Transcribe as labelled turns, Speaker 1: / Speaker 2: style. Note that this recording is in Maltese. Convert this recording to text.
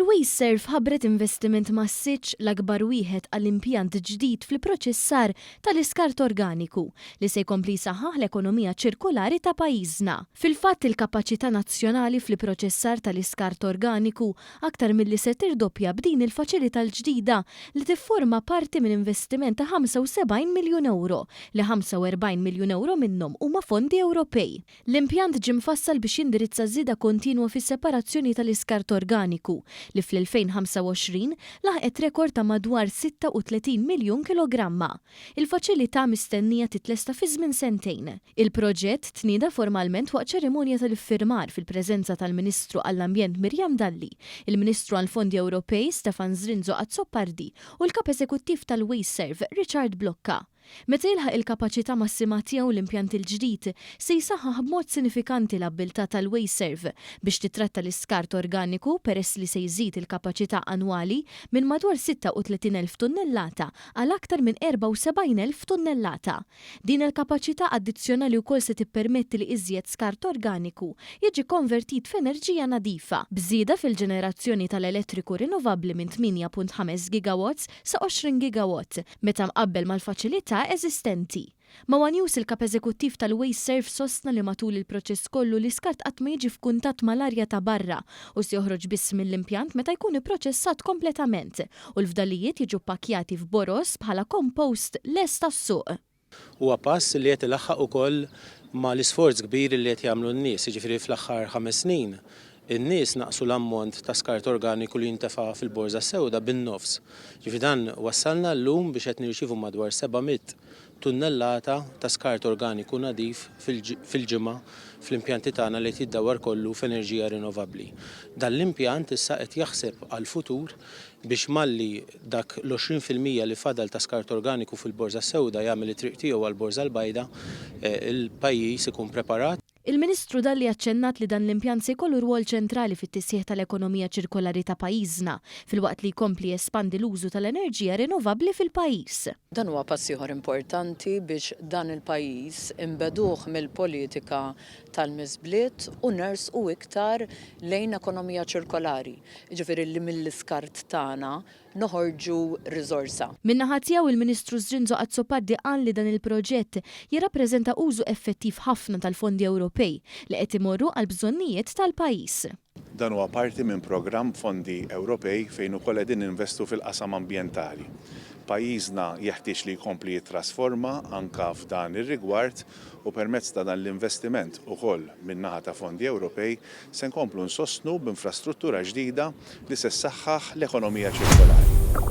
Speaker 1: Il-WasteServ ħabbret investiment massiċċ, l-akbar wieħed għal impjant ġdid fl-ipproċessar tal-iskart organiku, li se jkompli jsaħħaħ l-ekonomija ċirkolari ta' pajjiżna. Fil-fatt, il-kapaċità nazzjonali fl-ipproċessar tal-iskart organiku aktar milli se tirdoppja b'din il-faċilità l-ġdida li tifforma parti minn investiment ta' 75 miljun ewro, li 45 miljun ewro minnhom huma fondi Ewropej. L-impjant ġie mfassal biex jindirizza żieda kontinwa fis-separazzjoni tal-iskart organiku, li fl-2025 laħqet rekord ta' madwar 36 miljun kilogramma. Il-faċilità mistennija titlesta fi żmien sentejn. Il-proġett tnieda formalment waqt ċerimonja tal-iffirmar fil-preżenza tal-Ministru għall-Ambjent Miriam Dalli, il-Ministru għall-Fondi Ewropej Stefan Zrinzo Azzopardi u l-Kap Eżekuttiv tal-WasteServ Richard Blocca. Meta jilħaq il-kapaċità massima tiegħu l-impjant il-ġdid se jsaħħaħ b'mod sinifikanti l-abbiltà tal-WasteServ biex tittratta l-iskart organiku peress li se jżid il-kapaċità annwali minn madwar 36,000 tunnellata għal aktar minn 74,000 tunnellata. Din il-kapaċità addizzjonali wkoll se tippermetti li iżjed skart organiku jiġi konvertit f'enerġija nadifa, b'żieda fil-ġenerazzjoni tal-elettriku rinnovabbli minn 8.5 gigawatts sa 20 gigawatt meta mqabbel mal-faċilità eżistenti. Ma' one News il-Kap Eżekuttiv tal-WasteServ sostna li matul il-proċess kollu l-iskart qatt ma jiġi f'kuntatt mal-arja ta' barra u se joħroġ biss mill-impjant meta jkun ipproċessat kompletament u l-fdalijiet jiġu ppakkjati f'boroż bħala compost lest għas-suq.
Speaker 2: Huwa pass li qed ilaħħaq ukoll mal-isforz kbir li qed jagħmlu n-nies, jiġifieri fl-aħħar ħames snin in-nies naqqsu l-ammont ta' skart organiku li jintefa' fil-borża s-sewda bin-nofs. Jiġifieri dan wassalna llum biex qed nirċievu madwar 700 tunnellata ta' skart organiku nadif fil-ġimgħa fl-impjanti tagħna li qed jiddawwar kollu f'enerġija rinnovabbli. Dan l-impjant issa qed jaħseb għall-futur biex malli dak l-20% li fadal ta' skart organiku fil-borża s-sewda jagħmel it-triq tiegħu għall-borża l-bajda, il-pajjiż ikun preparat.
Speaker 1: Il-Ministru Dalli aċċennat li dan l-impjant se jkollu rwol ċentrali fit-tisħiħ tal-ekonomija ċirkolari ta' pajjiżna, filwaqt li jkompli jespandi l-użu tal-enerġija rinnovabbli fil-pajjiż.
Speaker 3: Dan huwa pass ieħor importanti biex dan il-pajjiż inbegħduh mill-politika tal-miżbliet u nersqu iktar lejn ekonomija ċirkolari. Jiġifieri li mill-iskart tagħna noħorġu riżorsa.
Speaker 1: Min-naħa tiegħu, il-Ministru Zrinzo Azzopardi qal li dan il-proġett jirrappreżenta użu effettiv ħafna tal-fondi Ewropej li qed imorru għall-bżonnijiet tal-pajjiż.
Speaker 4: Dan huwa parti minn programm b'fondi Ewropej fejn ukoll qegħdin ninvestu fil-qasam ambjentali. Pajjiżna jeħtieġ li jkompli jittrasforma anke f'dan ir-rigward u permezz ta' dan l-investiment ukoll min-naħa ta' fondi Ewropej se nkomplu nsostnu b'infrastruttura ġdida li se ssaħħaħ l-ekonomija ċirkolari.